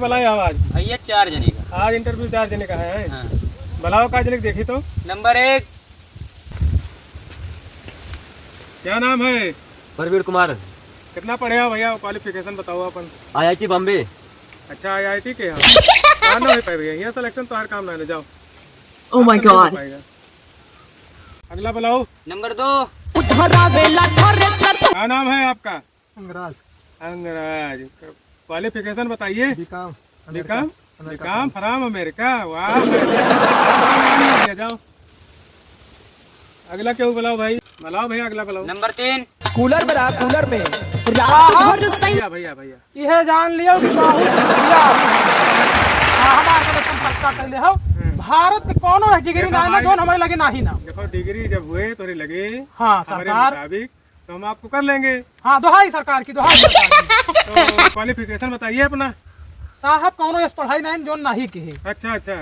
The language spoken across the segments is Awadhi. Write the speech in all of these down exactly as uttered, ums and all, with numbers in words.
चला आवाज। भैया, चार जने का। आज interview चार जने का है। हाँ। बुलाओ, का जने के देखी तो। नंबर एक। क्या नाम है? प्रवीण कुमार। कितना पढ़े हो भैया? Qualification बताओ अपन। IIT बॉम्बे। अच्छा, IIT के हो। कहाँ ना हो पाए भैया, यहाँ selection तो हर काम ना है, जाओ। Oh my God। आपका नहीं हो पाएगा। अगला बुलाओ। नंबर दो। उधर आवेला थ्रेसर। क्या नाम है आपका? अंगराज। अंगराज। Qualification बताइए। B.Com। B.Com? America। B.Com from America। वाह भाई। जाओ। अगला केहू बुलाओ भाई। बुलाओ भैया, अगला बुलाओ। नंबर तीन। कूलर बरा, कूलर में। रात भर सही। भैया, भैया, भैया। इहे जान लियो कि बहुत बढ़िया। हाँ, हमार selection पक्का कर ले हो। हम्म। भारत के कौनो एक degree देखो ना है ना, भाई, जौन हमारे लगे नाही ना। देखो, degree जब हुए तोरे लगे, हाँ, हमारे सरकार। मुताबिक, तो हम आपको कर लेंगे। हाँ, दुहाई सरकार की, दुहाई सरकार की। तो qualification बताइए अपना। साहब, कौनो ऐस पढ़ाई नहीं, जौन नाही के है। अच्छा, अच्छा।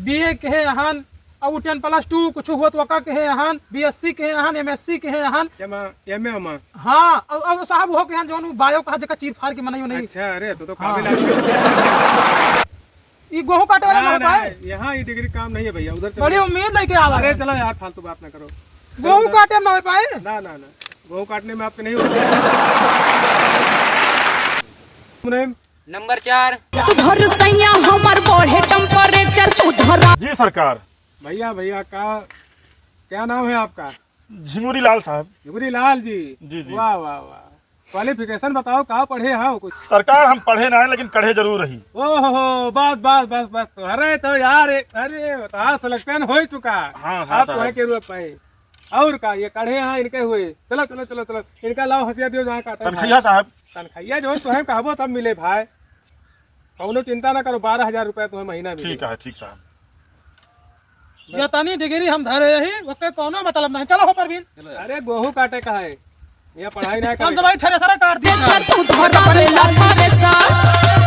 B.A के है हन, और ten plus two कुछ हुआ तो वका के है हन, B.Sc के है हन, M.Sc के है हन। एमा, M.A ओमा। हाँ, और, और साहब हो के हन, जौन bio कहा जगह चीर फाड़ के मनई नहीं। अच्छा, अरे, तो, तो हाँ। काबिल आदमी। ई गेहूं काटे वाला ना, ना, ना, पाए? यहाँ ई degree काम नहीं है भैया, उधर चलो। बड़ी उम्मीद लेके आवा अरे है। चलो यार, फालतू बात ना करो। गेहूं चलो, काटे में ना हो पाए? ना, ना, ना, गेहूं काटने में आपके नहीं होगा। नंबर चार। तू धर सैया हमर बढ़े temperature, तू धरा। जी सरकार। भैया, भैया, का, क्या नाम है आपका? झिमुरी लाल साहब। झिमुरी लाल जी। जी, जी। वाह, वाह, वाह। Qualification बताओ, का पढ़े हो कुछ? सरकार, हम पढ़े ना है, लेकिन कढ़े जरूर रही। ओहो, बस, बस, बस, बस, तो, अरे, तो यार, ए-, अरे, तो आज selection हो ही चुका। हाँ, हाँ, आप तो साहब। है के रुआ पाए। और का, ये कढ़े यहाँ इनके हुए। चलो, चलो, चलो, चलो, इनका लाओ, हंसिया दियो, जहाँ काटे तनखैया भाई। साहब। तनखैया जो तुहे कहबो, तब मिले भाई। कौनो चिंता ना करो, बारह हजार रुपया तुम्हें महीना मिलेगा। ठीक है, ठीक साहब। ये तनी degree हम धरे ही, ओके कौनो मतलब नहीं। चलो हो परवीन। अरे गेहूं काटे का है, ये पढ़ाई ना हम करे। सब भाई थ्रेसर काट दी। थ्रेसर तू धरा बेला थ्रेसर।